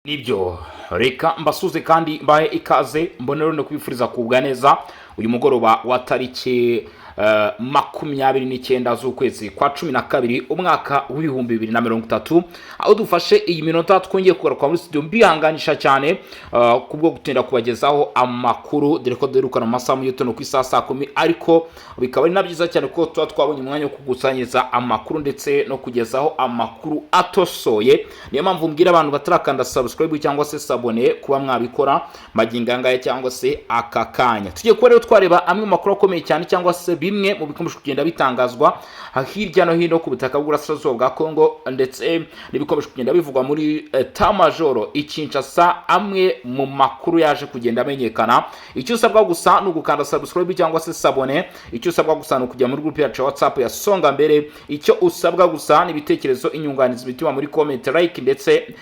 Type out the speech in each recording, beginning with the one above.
Nibyo, reka mbasuze kandi mbahe ikaze, mbonero no kubifuriza kugubwa neza uyu mugoroba wa tariki 29 z'ukwezi kwa 12, umwaka w'2030, aho dufashe iyi minota twongeye kugaruka muri studio. Mbihanganisha cyane kubwo gutinda kubagezaho amakuru, dore ko duherukana mu masaha mu gitondo ku isaha saa 10, ariko bikaba ari na byiza cyane kuko tuba twabonye umwanya wo kugusangiza amakuru ndetse no kugezaho amakuru atosoye. Niyo mpamvu mbwira abantu batarakanda subscribe cyangwa se s'abonner kuba mwabikora magingo aya cyangwa se aka kanya. Tugiye kuba rero twareba amwe mu makuru akomeye cyane cyangwa se bimwe mu bikomeje kugenda bitangazwa hirya no hino ku butaka bw'uburasirazuba bwa Kongo, ndetse n'ibikomeje kugenda bivugwa muri état-major i Kinshasa, amwe mu makuru yaje kugenda amenyekana. Icyo usabwa gusa ni ugukanda subscribe cyangwa se s'abonner. Icyo usabwa gusa ni ukujya muri group yacu ya WhatsApp ya Songa Mbere. Icyo usabwa gusa ni ibitekerezo, inyunganizi, imitima muri comment, like, ndetse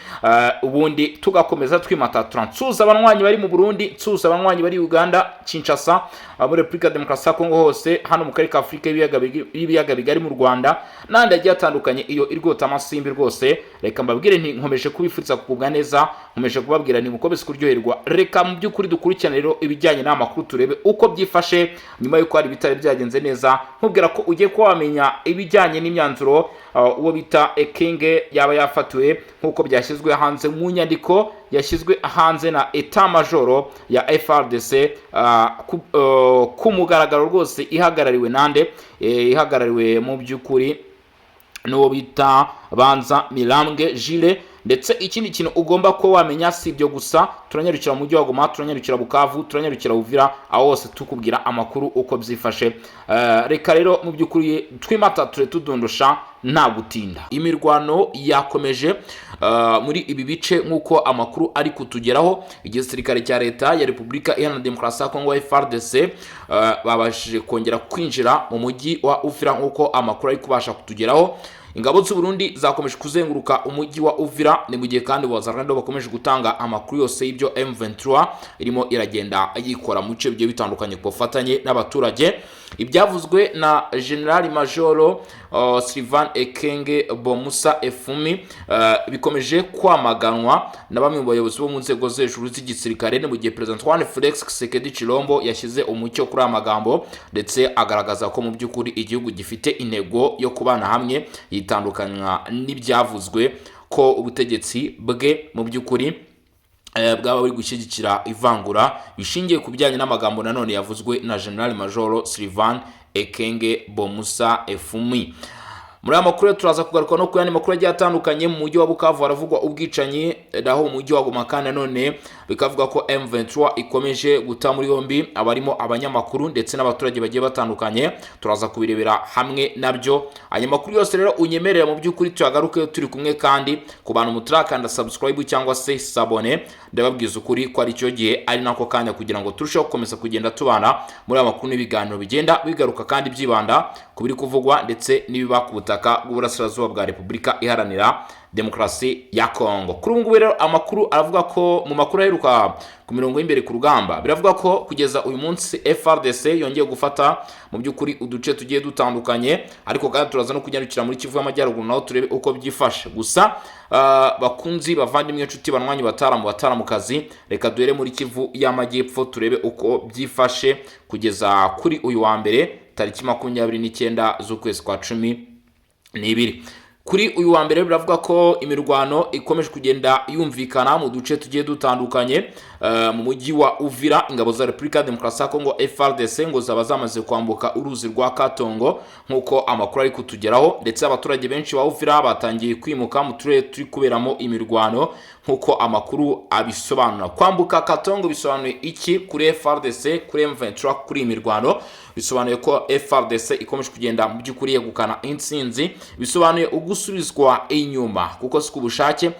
ubundi tugakomeza twimata. Nsuhuza abanywanyi bari mu Burundi, nsuhuza abanywanyi bari Uganda, Kinshasa, muri Repubulika Demokarasi ya Kongo hose, hano mu karere ka Afurika y'ibiyaga bigari, mu Rwanda n'ahandi hagiye hatandukanye iyo irwota amasimbi rwose. Reka mbabwire nti nkomeje kubifuriza kugubwa neza, nkomeje kubabwira nti mukomeze kuryoherwa. Reka mu by'ukuri dukurikirane rero ibijyanye n'amakuru, turebe uko byifashe nyuma y'uko hari ibitari byagenze neza. Nkubwira ko ugiye kuba wamenya ibijyanye n'imyanzuro uwo bita Ekenge yaba yafatiwe, nk'uko byashyizwe hanze mu nyandiko yashyizwe hanze na état-major ya FARDC ku mugaragaro rwose. Ihagarariwe nande? Ihagarariwe mu by'ukuri n'uwo bita Banza Mirambwe Jile. Ndetse ikindi kintu ugomba kuba wamenya, si ibyo gusa, turanyarukira mu mujyi wa Goma, turanyarukira Bukavu, turanyarukira Uvira, aho hose tukubwira amakuru uko byifashe. Reka rero mu by'ukuri twimata ture tudundusha nta gutinda. Imirwano yakomeje muri ibi bice nk'uko amakuru ari kutugeraho. Igisirikare cya Leta ya Repubulika Iharanira Demokarasi ya Kongo, FARDC, babashije kongera kwinjira mu mujyi wa Uvira nk'uko amakuru ari kubasha kutugeraho. Ingabo z'u Burundi zakomeje kuzenguruka umujyi wa Uvira. Ni mu gihe kandi Wazalendo bakomeje gutanga amakuru yose y'ibyo M23 irimo iragenda yikora mu bice bigiye bitandukanye ku bufatanye n'abaturage. Ibyavuzwe na General Major Sylvain Ekenge Bomusa Efumi bikomeje kwamaganwa na bamwe mu bayobozi bo mu nzego zo hejuru z'igisirikare. Ni mu gihe President Antoine Felix Tshisekedi Tshilombo yashyize umucyo kuri aya magambo, ndetse agaragaza ko mu by'ukuri igihugu gifite intego yo kubana hamwe, yitandukanywa n'ibyavuzwe ko ubutegetsi bwe mu by'ukuri bwaba buri gushyigikira ivangura, bishingiye ku bijyanye n'amagambo nanone yavuzwe na General Major Sylvain Ekenge Bomusa Efumi. Muri aya makuru turaza kugaruka no ku yandi makuru agiye atandukanye. Mu mujyi wa Bukavu haravugwa ubwicanyi, naho mu mujyi wa Goma kandi nanone bikavuga ko M23 ikomeje guta muri yombi abarimo abanyamakuru ndetse n'abaturage bagiye batandukanye. Turaza kubirebera hamwe nabyo. Aya makuru yose rero unyemerera mu by'ukuri tuyagaruke turi kumwe. Kandi ku bantu mutarakanda subscribe cyangwa se s'abonner, ndababwiza ukuri ko ari cyo gihe, ari nako kanya kugira ngo turusheho gukomeza kugenda tubana muri aya makuru n'ibiganiro bigenda bigaruka kandi byibanda ku biri kuvugwa ndetse n'ibiba ku butaka bw'uburasirazuba bwa Repubulika Iharanira Demokarasi ya Kongo. Kuri ubu ngubu rero amakuru aravuga ko, mu makuru aheruka ku mirongo y'imbere ku rugamba, biravuga ko kugeza uyu munsi FARDC yongeye gufata mu by'ukuri uduce tugiye dutandukanye, ariko kandi turaza no kunyarukira muri Kivu y'Amajyaruguru naho turebe uko byifashe. Gusa bakunzi, bavandimwe, inshuti, banywanyi, bataramu, bataramukazi, reka duhere muri Kivu y'Amajyepfo turebe uko byifashe kugeza kuri uyu wa mbere, tariki 29 z'ukwezi kwa 12. Kuri uyu wa mbere biravuga ko imirwano ikomeje kugenda yumvikana mu duce tugiye dutandukanye. Mu mujyi wa Uvira, ingabo za Repubulika ya Demokarasi ya Kongo, FARDC, ngo zaba zamaze kwambuka uruzi rwa Katongo nk'uko amakuru ari kutugeraho, ndetse abaturage benshi ba Uvira batangiye kwimuka mu turere turi kuberamo imirwano nk'uko amakuru abisobanura. Kwambuka Katongo bisobanuye iki kuri FARDC, kuri M23, kuri iyi mirwano? Bisobanuye ko FARDC ikomeje kugenda mu by'ukuri yegukana intsinzi, bisobanuye ugusubizwa inyuma kuko si ku bushake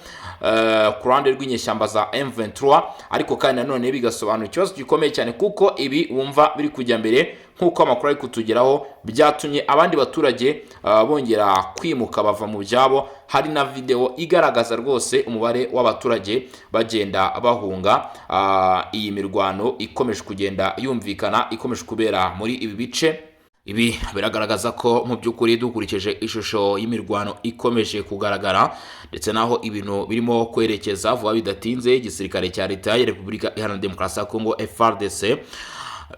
ku ruhande rw'inyeshyamba za M23, ariko kandi nanone bigasobanura ikibazo gikomeye cyane, kuko ibi wumva biri kujya mbere nk'uko amakuru ari kutugeraho byatumye abandi baturage bongera kwimuka bava mu byabo. Hari na video igaragaza rwose umubare w'abaturage bagenda bahunga iyi mirwano ikomeje kugenda yumvikana, ikomeje kubera muri ibi bice. Ibi biragaragaza ko mu by'ukuri, dukurikije ishusho y'imirwano ikomeje kugaragara ndetse n'aho ibintu birimo kwerekeza, vuba bidatinze igisirikare cya Leta ya Repubulika Iharanira Demokarasi ya Kongo, FARDC,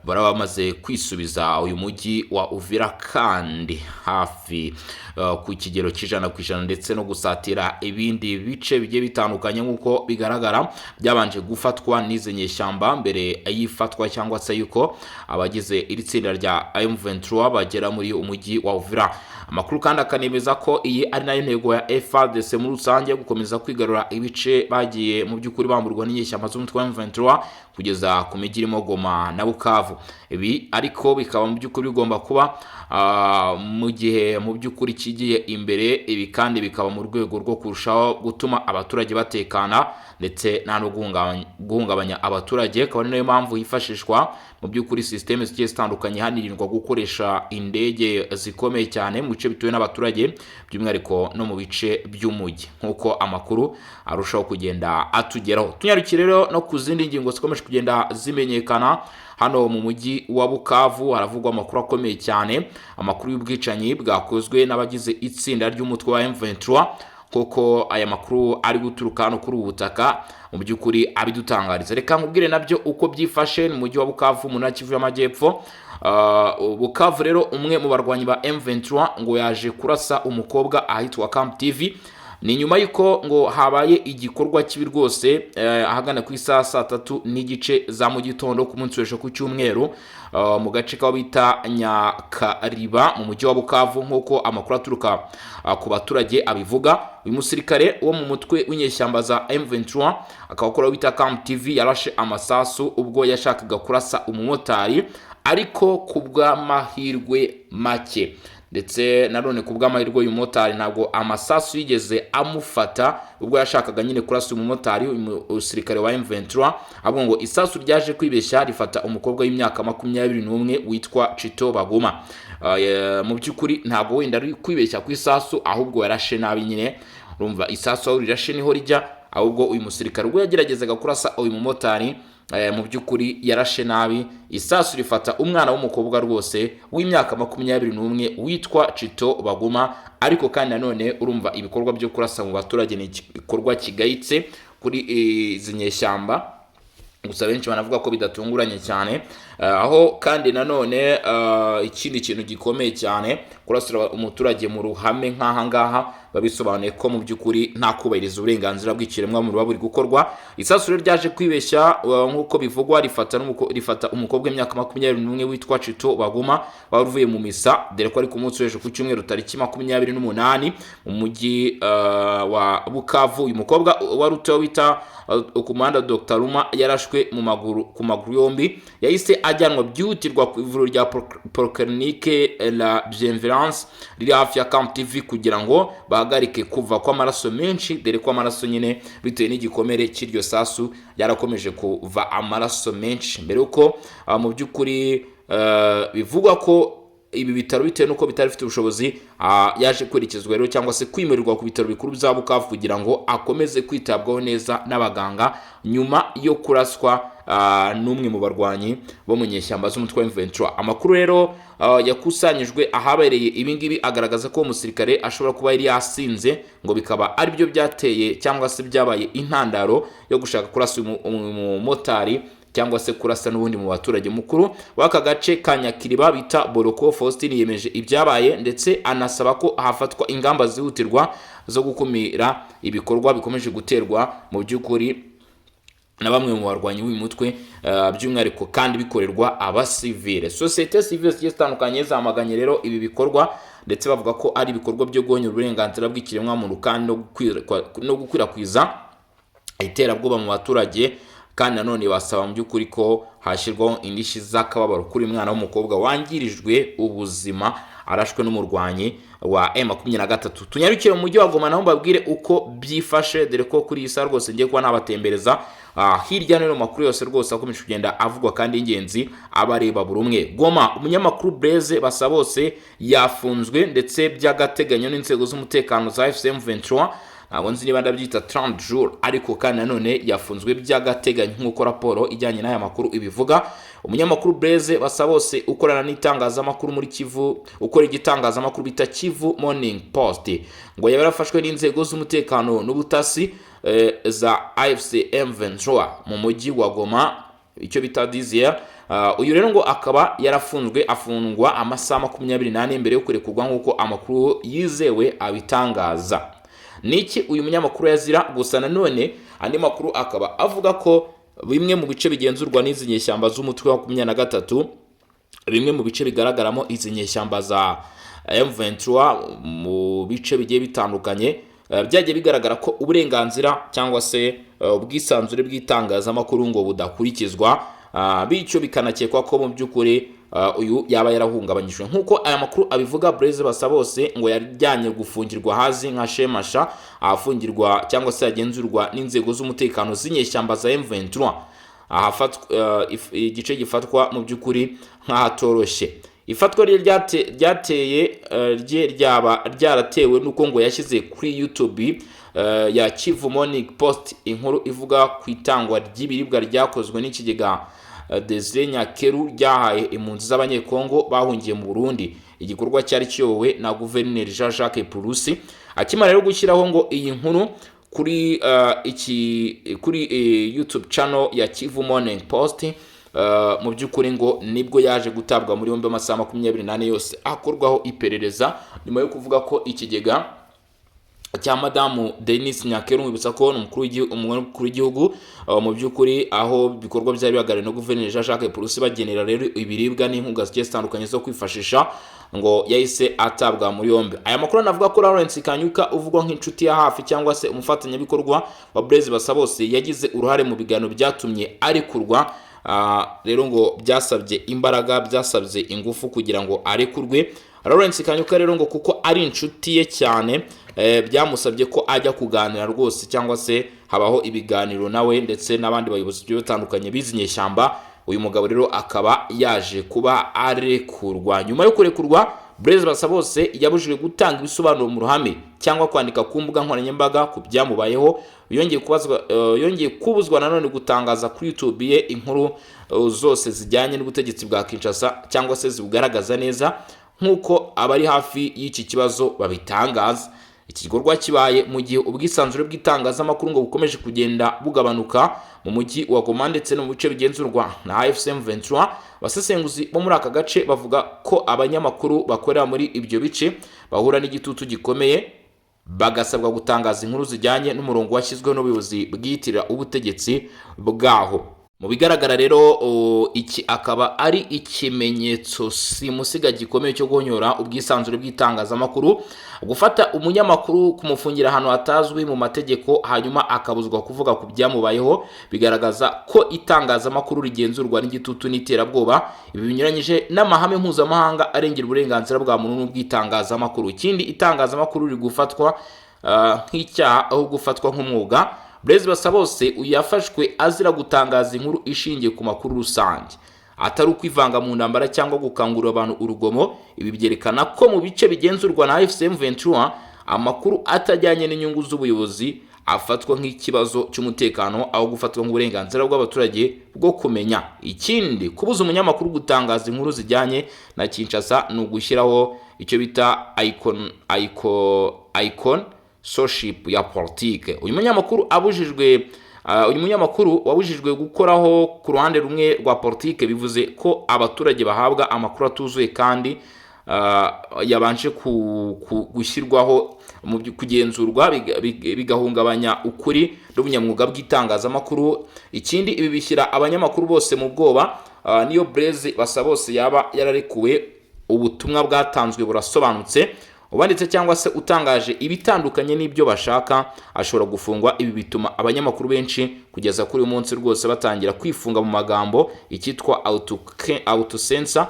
baraba bamaze kwisubiza uyu mujyi wa Uvira, kandi hafi ku kigero cy'100%, ndetse no gusatira ibindi bice bigiye bitandukanye, nk'uko bigaragara byabanje gufatwa n'izi nyeshyamba mbere y'ifatwa cyangwa se yuko abagize iri tsinda rya M23 bagera muri umujyi wa Uvira. Amakuru kandi akanemeza ko iyi ari nayo ntego ya FARDC muri rusange, gukomeza kwigarura ibice bagiye mu by'ukuri bamburwa n'inyeshyamba z'umutwe wa M23 kugeza ku mijyi irimo Goma na Bukavu. Ibi ariko bikaba mu by'ukuri bigomba kuba mu gihe mu by'ukuri kigiye imbere. Ibi kandi bikaba mu rwego rwo kurushaho gutuma abaturage batekana ndetse nta no guhungabanya abaturage. Akaba ari nayo mpamvu hifashishwa mu by'ukuri sisiteme zigiye zitandukanye, hanirindwa gukoresha indege zikomeye cyane mu bice bituwe n'abaturage, by'umwihariko no mu bice by'umujyi, nk'uko amakuru arushaho kugenda atugeraho. Tunyarukire rero no ku zindi ngingo zikomeje kugenda zimenyekana. Hano mu mujyi wa Bukavu haravugwa amakuru akomeye cyane, amakuru y'ubwicanyi bwakozwe n'abagize itsinda ry'umutwe wa M23, kuko aya makuru ari guturuka hano kuri ubu butaka mu by'ukuri abidutangariza. Reka nkubwire nabyo uko byifashe mu mujyi wa Bukavu, mu ntara Kivu y'Amajyepfo. Bukavu rero, umwe mu barwanyi ba M23 ngo yaje kurasa umukobwa ahitwa Camp TV. Ni nyuma y'uko ngo habaye igikorwa kibi rwose ahagana ku isaha 3:30 za mu gitondo ku munsi w'ejo ku cyumweru, mu gace k'aho bita Nyakariba mu mujyi wa Bukavu, nk'uko amakuru aturuka ku baturage abivuga. Uyu musirikare wo mu mutwe w'inyeshyamba za M23, akaba akora aho bita Camp TV, yarashe amasasu ubwo yashakaga kurasa umumotari, ariko ku bw'amahirwe make, ndetse nanone ku bw'amahirwe, uyu mumotari ntabwo amasasu yigeze amufata ubwo yashakaga nyine kurasa uyu mumotari, uyu musirikare wa M23, ahubwo ngo isasu ryaje kwibeshya rifata umukobwa w'imyaka 21 witwa Chito Baguma. Mu by'ukuri ntabwo wenda ari kwibeshya ku isasu, ahubwo yarashe nabi nyine. Urumva isasu aho rirashe niho rijya. Ahubwo uyu musirikare ubwo yageragezaga kurasa uyu mumotari, mu by'ukuri yarashe nabi, isasu rifata umwana w'umukobwa rwose w'imyaka 21 witwa Chito Baguma. Ariko kandi nanone urumva ibikorwa byo kurasa mu baturage ni igikorwa kigayitse kuri izi nyeshyamba. Gusa benshi banavuga ko bidatunguranye cyane. Aho kandi nanone ikindi kintu gikomeye cyane, kurasira umuturage mu ruhame nk'aha ngaha, babisobanuye ko mu by'ukuri nta kubahiriza uburenganzira bw'ikiremwamuntu buba buri gukorwa. Isasu rero ryaje kwibeshya, nk'uko bivugwa, rifata umukobwa w'imyaka 21 witwa Chito Baguma wari uvuye mu misa, dore ko ari ku munsi w'ejo ku cyumweru tariki 28 mu mujyi wa Bukavu. Uyu mukobwa wari utuye wita ku muhanda Dr Ruma yarashwe mu maguru, ku maguru yombi. Yahise ajyanwa byihutirwa ku ivuriro rya Polyclinique La Bienveillance riri hafi ya Camp TV kugira ngo bahagarike kuva kw'amaraso menshi, dore ko amaraso nyine bitewe n'igikomere cy'iryo sasu yarakomeje kuva amaraso menshi. Mbere yuko mu by'ukuri bivugwa ko ibi bitaro, bitewe n'uko bitari bifite ubushobozi, yaje kwerekezwa rero cyangwa se kwimurirwa ku bitaro bikuru bya Bukavu kugira ngo akomeze kwitabwaho neza n'abaganga, nyuma yo kuraswa n'umwe mu barwanyi bo mu nyeshyamba z'umutwe wa M23. Amakuru rero yakusanyijwe ahabereye ibi ngibi agaragaza ko uwo musirikare ashobora kuba yari yasinze, ngo bikaba aribyo byateye cyangwa se byabaye intandaro yo gushaka kurasa uyu mumotari cyangwa se kurasa n'ubundi mu baturage. Mukuru w'aka gace ka Nyakiriba bita Boroko Faustin yemeje ibyabaye, ndetse anasaba ko hafatwa ingamba zihutirwa zo gukumira ibikorwa bikomeje guterwa mu by'ukuri na bamwe mu barwanyi b'uyu mutwe, by'umwihariko kandi bikorerwa abasivile. Sosiyete sivile zigiye zitandukanye zamaganye rero ibi bikorwa, ndetse bavuga ko ari ibikorwa byo guhonyora uburenganzira bw'ikiremwamuntu kandi no gukwirakwiza iterabwoba mu baturage. Kandi nanone basaba mu by'ukuri ko hashyirwaho indishyi z'akababaro kuri uyu mwana w'umukobwa wangirijwe ubuzima arashwe n'umurwanyi wa M23. Tunyarukire mu mujyi wa Goma naho mbabwire uko byifashe, dore ko kuri iyi saha rwose ngiye kuba nabatembereza hirya no hino mu makuru yose rwose akomeje kugenda avugwa kandi y'ingenzi abareba buri umwe. Goma, umunyamakuru Blaise Basabose yafunzwe ndetse by'agateganyo n'inzego z'umutekano za AFC M23. Ntabwo nzi niba ndabyita 30 jours, ariko kandi nanone yafunzwe by'agateganyo nk'uko raporo ijyanye n'aya makuru ibivuga. Umunyamakuru Blaise Basabose ukorana n'itangazamakuru muri Kivu, ukora igitangazamakuru bita Kivu Morning Post, ngo yaba yarafashwe n'inzego z'umutekano n'ubutasi za AFC M23 mu mujyi wa Goma, icyo bita Dizier. Uyu rero ngo akaba yarafunzwe, afungwa amasaha 24 mbere yo kurekurwa nk'uko amakuru yizewe abitangaza. Niki uyu munyamakuru yazira? Gusa nanone andi makuru akaba avuga ko bimwe mu bice bigenzurwa n'izi nyeshyamba z'umutwe wa 23, bimwe mu bice bigaragaramo izi nyeshyamba za M23 mu bice bigiye bitandukanye, byagiye bigaragara ko uburenganzira cyangwa se ubwisanzure bw'itangazamakuru ngo budakurikizwa, bityo bikanakekwa ko mu by'ukuri uyu yaba yarahungabanyijwe. Nk'uko aya makuru abivuga, Blaise Basabose ngo yajyanye gufungirwa hazi nka Shemasha, ahafungirwa cyangwa se yagenzurwa n'inzego z'umutekano z'inyeshyamba za M23, ahafatwa igice gifatwa mu by'ukuri nk'ahatoroshye. Ifatwa rye ryateye rye ryaba ryaratewe n'uko ngo yashyize kuri YouTube ya Kivu Morning Post inkuru ivuga ku itangwa ry'ibiribwa ryakozwe n'ikigega Desire Nyakeru ryahaye impunzi z'Abanyekongo bahungiye mu Burundi, igikorwa cyari kiyobowe na Guverineri Jean Jacques Purusi. Akimara rero gushyiraho ngo iyi nkuru kuri iki kuri YouTube channel ya Kivu Morning Post, mu by'ukuri ngo nibwo yaje gutabwa muri yombi, amasaha 24 yose akorwaho iperereza, nyuma yo kuvuga ko ikigega cya Madamu Denis Nyakeru, mwibutsa ko ni umukuru w'igihugu, mu by'ukuri aho ibikorwa byari bihagarariwe na Guverineri Jean Jacques Purusi, bagenera rero ibiribwa n'inkunga zigiye zitandukanye zo kwifashisha, ngo yahise atabwa muri yombi. Aya makuru anavuga ko Lawrence Kanyuka, uvugwa nk'inshuti ya hafi cyangwa se umufatanyabikorwa wa Blaise Basabose, yagize uruhare mu biganiro byatumye arekurwa. Rero ngo byasabye imbaraga, byasabye ingufu kugira ngo arekurwe. Lawrence Kanyuka rero ngo kuko ari inshuti ye cyane, byamusabye ko ajya kuganira rwose cyangwa se habaho ibiganiro nawe ndetse n'abandi bayobozi bagiye batandukanye bizi nyeshyamba. Uyu mugabo rero akaba yaje kuba arekurwa. Nyuma yo kurekurwa, Blaise Basabose yabujijwe gutanga ibisobanuro mu ruhame cyangwa kwandika ku mbuga nkoranyambaga ku byamubayeho. Yongeye kubuzwa nanone gutangaza kuri YouTube ye inkuru zose zijyanye n'ubutegetsi bwa Kinshasa cyangwa se zibugaragaza neza, nk'uko abari hafi y'iki kibazo babitangaza. Iki gikorwa kibaye mu gihe ubwisanzure bw'itangazamakuru ngo bukomeje kugenda bugabanuka mu mujyi wa Goma ndetse no mu bice bigenzurwa na AFC M23. Abasesenguzi bo muri aka gace bavuga ko abanyamakuru bakorera muri ibyo bice bahura n'igitutu gikomeye, bagasabwa gutangaza inkuru zijyanye n'umurongo washyizweho n'ubuyobozi bwiyitirira ubutegetsi bwaho. Mu bigaragara rero, iki akaba ari ikimenyetso simusiga gikomeye cyo guhonyora ubwisanzure bw'itangazamakuru. Gufata umunyamakuru, kumufungira ahantu hatazwi mu mategeko, hanyuma akabuzwa kuvuga ku byamubayeho, bigaragaza ko itangazamakuru rigenzurwa n'igitutu n'iterabwoba. Ibi binyuranyije n'amahame mpuzamahanga arengera uburenganzira bwa muntu n'ubw'itangazamakuru. Ikindi, itangazamakuru riri gufatwa nk'icyaha aho gufatwa nk'umwuga. Blaise Basabose uyu yafashwe azira gutangaza inkuru ishingiye ku makuru rusange, atari ukwivanga mu ntambara cyangwa gukangurira abantu urugomo. Ibi byerekana ko mu bice bigenzurwa na AFC M23 amakuru atajyanye n'inyungu z'ubuyobozi afatwa nk'ikibazo cy'umutekano aho gufatwa nk'uburenganzira bw'abaturage bwo kumenya. Ikindi, kubuza umunyamakuru gutangaza inkuru zijyanye na Kinshasa ni ugushyiraho icyo bita icon censorship ya politike. Uyu munyamakuru wabujijwe gukoraho ku ruhande rumwe rwa politike, bivuze ko abaturage bahabwa amakuru atuzuye kandi yabanje gushyirwaho mu kugenzurwa, bigahungabanya ukuri n'ubunyamwuga bw'itangazamakuru. Ikindi, ibi bishyira abanyamakuru bose mu bwoba. Niyo Blaise Basabose yaba yararekuwe, ubutumwa bwatanzwe burasobanutse: ubanditse cyangwa se utangaje ibitandukanye n'ibyo bashaka ashobora gufungwa. Ibi bituma abanyamakuru benshi kugeza kuri uyu munsi rwose batangira kwifunga mu magambo, icyitwa autocensor,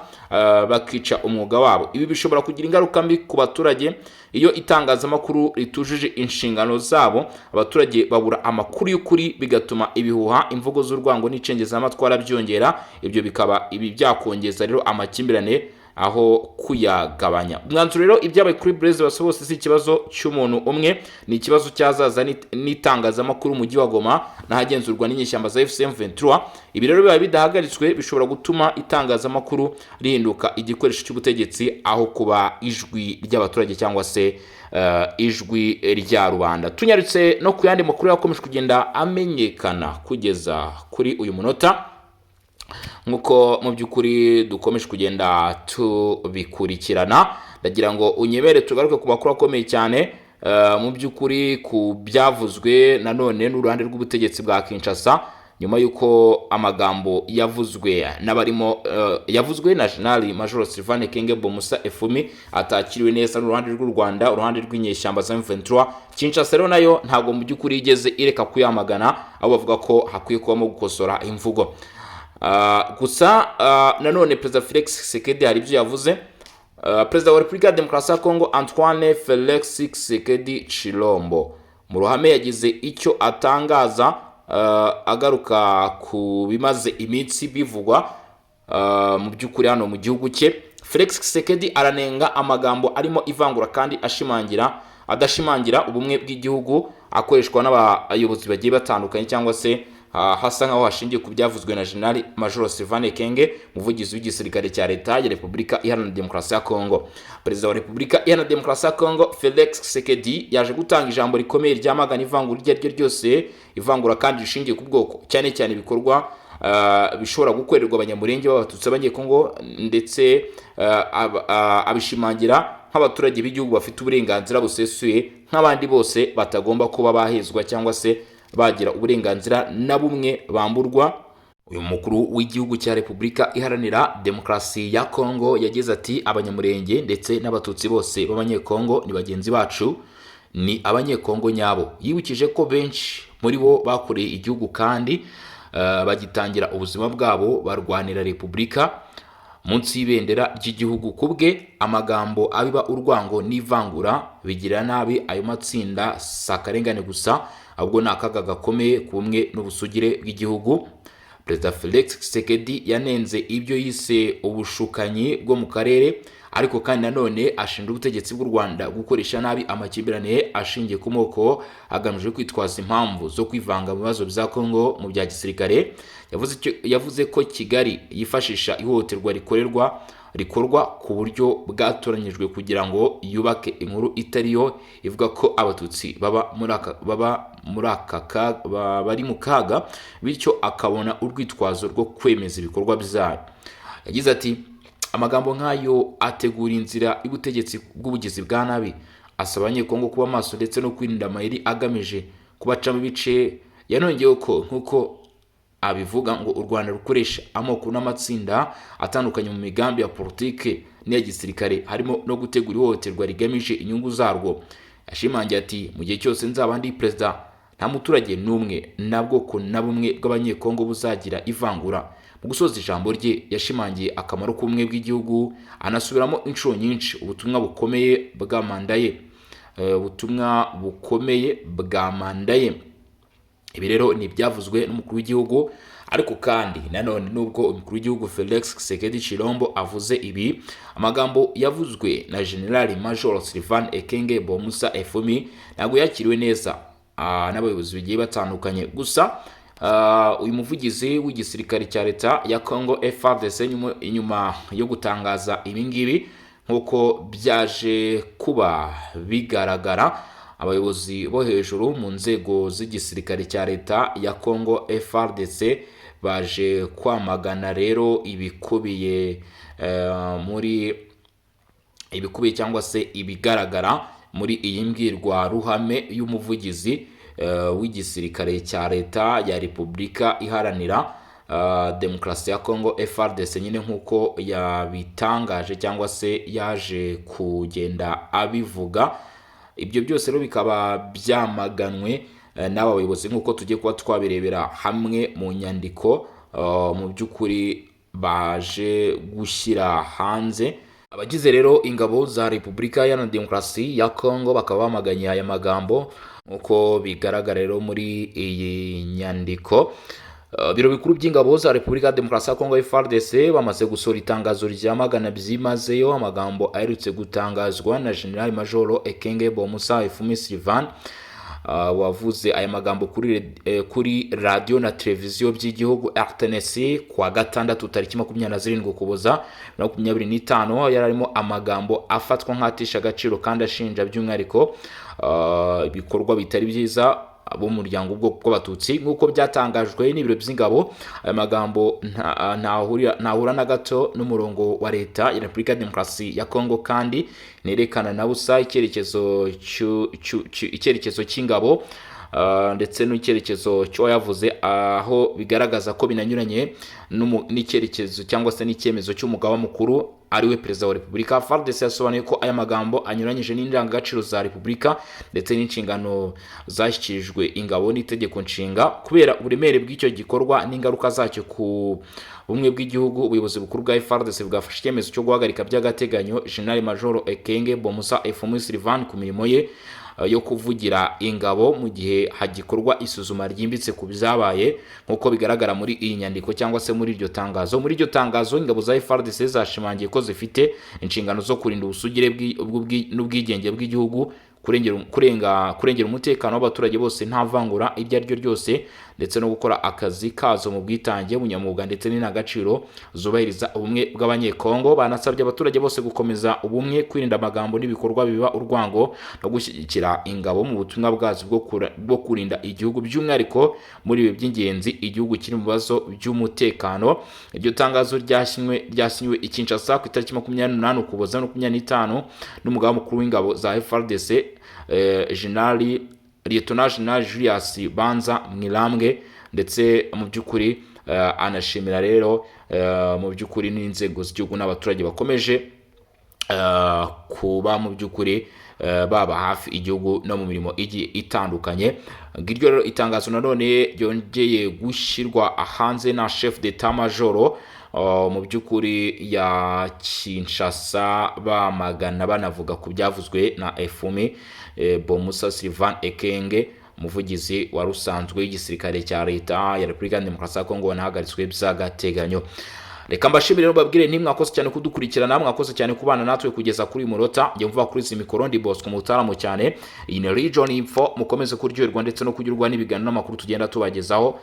bakica umwuga wabo. Ibi bishobora kugira ingaruka mbi ku baturage. Iyo itangazamakuru ritujuje inshingano zabo, abaturage babura amakuru y'ukuri, bigatuma ibihuha, imvugo z'urwango n'icengezamatwara byongera. Ibyo bikaba ibi byakongeza rero amakimbirane. aho kuyagabanya. Umwanzuro rero, ibyabaye kuri Blaise Basabose si ikibazo cy'umuntu umwe, ni ikibazo cyazaza n'itangazamakuru mu mujyi wa Goma n'ahagenzurwa n'inyeshyamba za AFC M23. Ibi rero bibaye bidahagaritswe, bishobora gutuma itangazamakuru rihinduka igikoresho cy'ubutegetsi aho kuba ijwi ry'abaturage cyangwa se ijwi rya rubanda. Tunyarutse no ku yandi makuru yakomeje kugenda amenyekana kugeza kuri uyu munota, nk'uko mu by'ukuri dukomeje kugenda tubikurikirana, ndagira ngo unyemere tugaruke ku makuru akomeye cyane mu by'ukuri ku byavuzwe nanone n'uruhande rw'ubutegetsi bwa Kinshasa, nyuma y'uko amagambo yavuzwe n'abarimo yavuzwe na General Major Sylvain Ekenge Musa Efumi atakiriwe neza n'uruhande rw'u Rwanda, uruhande rw'inyeshyamba za M23. Kinshasa rero nayo ntabwo mu by'ukuri igeze ireka kuyamagana, aho bavuga ko hakwiye kubamo gukosora imvugo. Gusa nanone Perezida Felix Tshisekedi hari ibyo yavuze. Perezida wa Repubulika ya Demokarasi ya Kongo, Antoine Felix Tshisekedi Tshilombo, mu ruhame yagize icyo atangaza agaruka ku bimaze iminsi bivugwa mu by'ukuri hano mu gihugu cye. Felix Tshisekedi aranenga amagambo arimo ivangura kandi ashimangira adashimangira ubumwe bw'igihugu, akoreshwa n'abayobozi bagiye batandukanye, cyangwa se hasa nkaho hashingiye ku byavuzwe na General Major Sylvain Ekenge, umuvugizi w'igisirikare cya Leta ya Repubulika Iharanira Demokarasi ya Kongo. Perezida wa Repubulika Iharanira Demokarasi ya Kongo, Felix Tshisekedi, yaje gutanga ijambo rikomeye ryamagana ivangura iryo ari ryo ryose, ivangura kandi rishingiye ku bwoko, cyane cyane ibikorwa bishobora gukorerwa Abanyamurenge b'Abatutsi b'Abanyekongo, ndetse abishimangira nk'abaturage b'igihugu bafite uburenganzira busesuye nk'abandi bose, batagomba kuba bahezwa cyangwa se bagira uburenganzira na bumwe bamburwa. Uyu mukuru w'igihugu cya Repubulika Iharanira Demokarasi ya Kongo yagize ati: "Abanyamurenge ndetse n'Abatutsi bose b'Abanyekongo ni bagenzi bacu, ni Abanyekongo nyabo." Yibukije ko benshi muri bo bakoreye igihugu kandi bagitangira ubuzima bwabo barwanira repubulika munsi y'ibendera ry'igihugu. Ku bwe, amagambo abiba urwango n'ivangura bigirira nabi ayo matsinda si akarengane gusa, ahubwo ni akaga gakomeye ku bumwe n'ubusugire bw'igihugu. Perezida Felix Tshisekedi yanenze ibyo yise ubushukanyi bwo mu karere, ariko kandi nanone ashinja ubutegetsi bw'u Rwanda gukoresha nabi amakimbirane ashingiye ku moko hagamijwe kwitwaza impamvu zo kwivanga mu bibazo bya Kongo mu bya gisirikare. Yavuze ko Kigali yifashisha ihohoterwa rikorwa ku buryo bwatoranyijwe kugira ngo yubake inkuru itari yo ivuga ko Abatutsi baba muri aka bari mu kaga, bityo akabona urwitwazo rwo kwemeza ibikorwa byayo. Yagize ati: "Amagambo nk'ayo ategura inzira y'ubutegetsi bw'ubugizi bwa nabi." Asaba Abanyekongo kuba maso ndetse no kwirinda amayeri agamije kubacamo ibice. Yanongeyeho ko, nk'uko abivuga, ngo u Rwanda rukoresha amoko n'amatsinda atandukanye mu migambi ya politike n'iya gisirikare, harimo no gutegura ihohoterwa rigamije inyungu zarwo. Yashimangiye ati: "Mu gihe cyose nzaba ndi perezida, nta muturage n'umwe na bwoko na bumwe bw'Abanyekongo buzagira ivangura." Mu gusoza ijambo rye, yashimangiye akamaro k'ubumwe bw'igihugu, anasubiramo inshuro nyinshi ubutumwa bukomeye bwa manda ye. Ubutumwa bukomeye bwa manda ye. Ibi rero ni ibyavuzwe n'umukuru w'igihugu. Ariko kandi nanone, nubwo umukuru w'igihugu Felix Tshisekedi Tshilombo avuze ibi, amagambo yavuzwe na General Major Sylvain Ekenge Bomusa Efumi ntabwo yakiriwe neza n'abayobozi bagiye batandukanye. Gusa uyu muvugizi w'igisirikare cya Leta ya Congo FARDC, nyuma yo gutangaza ibi ngibi, nk'uko byaje kuba bigaragara, abayobozi bo hejuru mu nzego z'igisirikare cya Leta ya Congo FARDC baje kwamagana rero ibikubiye muri ibikubiye cyangwa se ibigaragara muri iyi mbwirwaruhame y'umuvugizi w'igisirikare cya Leta ya Repubulika Iharanira Demokarasi ya Congo FARDC nyine, nk'uko yabitangaje cyangwa se yaje kugenda abivuga. Ibyo byose rero bikaba byamaganwe n'aba bayobozi, nk'uko tugiye kuba twabirebera hamwe mu nyandiko mu by'ukuri baje gushyira hanze. Abagize rero ingabo za Repubulika Iharanira Demokarasi ya Congo bakaba bamaganye aya magambo, nk'uko bigaragara rero muri iyi nyandiko. Biro bikuru by'ingabo za Repubulika ya Demokarasi ya Kongo, FARDC, bamaze gusohora itangazo ryamagana byimazeyo amagambo aherutse gutangazwa na General Major Ekenge Bomusa Efumi Sylvain, wavuze aya magambo kuri radiyo na televiziyo by'igihugu RTNC kuwa gatandatu tariki 27 Ukuboza 2025. Yari arimo amagambo afatwa nk'atesha agaciro kandi ashinja by'umwihariko ibikorwa bitari byiza b'umuryango ubwoko bw'Abatutsi. Nk'uko byatangajwe n'ibiro by'ingabo, aya magambo ntahura na gato n'umurongo wa Leta ya Repubulika ya Demokarasi ya Kongo, kandi nterekana na busa icyerekezo cy'ingabo ndetse n'icyerekezo cy'uwayavuze, aho bigaragaza ko binanyuranye n'icyerekezo cyangwa se n'icyemezo cy'umugaba mukuru, ariwe Perezida wa Repubulika. FARDC yasobanuye ko aya magambo anyuranyije n'indangagaciro za Repubulika ndetse n'inshingano zashyikirijwe ingabo n'itegeko nshinga. Kubera uburemere bw'icyo gikorwa n'ingaruka zacyo ku bumwe bw'igihugu, ubuyobozi bukuru bwa FARDC bwafashe icyemezo cyo guhagarika by'agateganyo General Major Ekenge Bomusa Efumu Sylvain ku mirimo ye yo kuvugira ingabo mu gihe hagikorwa isuzuma ryimbitse ku byabaye, nk'uko bigaragara muri iyi nyandiko cyangwa se muri iryo tangazo. Muri iryo tangazo, ingabo za FARDC zashimangiye ko zifite inshingano zo kurinda ubusugire n'ubwigenge bw'igihugu, kurengera umutekano w'abaturage bose nta vangura iryo ari ryo ryose, ndetse no gukora akazi kazo mu bwitange, bunyamwuga ndetse n'indangagaciro zubahiriza ubumwe bw'Abanyekongo. Banasabye abaturage bose gukomeza ubumwe, kwirinda amagambo n'ibikorwa biba urwango, no gushyigikira ingabo mu butumwa bwazo bwo kurinda igihugu, by'umwihariko muri ibi by'ingenzi igihugu kiri mu bibazo by'umutekano. Iryo tangazo ryasinywe i Kinshasa ku itariki 28 Ukuboza 25 n'umugaba mukuru w'ingabo za FARDC, General Lieutenant General Julius Banza Mwilambwe, ndetse mu by'ukuri anashimira rero mu by'ukuri n'inzego z'igihugu n'abaturage bakomeje kuba mu by'ukuri baba hafi igihugu no mu mirimo igiye itandukanye. Ngiryo rero itangazo nanone ryongeye gushyirwa hanze na chef d'état major mu by'ukuri ya Kinshasa, bamagana banavuga ku byavuzwe na Efumi Bomusa Sylvain Ekenge, umuvugizi wari usanzwe w'igisirikare cya Leta ya Repubulika ya Demokarasi ya Kongo wanahagaritswe by'agateganyo. Reka mbashimire rero, mbabwire nti mwakoze cyane kudukurikirana, mwakoze cyane kubana natwe kugeza kuri uyu munota. Njye mvuga kuri izi mikoro ndi Bosco Mutaramo cyane. Iyi ni Region Info. Mukomeze kuryoherwa ndetse no kunyurwa n'ibiganiro n'amakuru tugenda tubagezaho.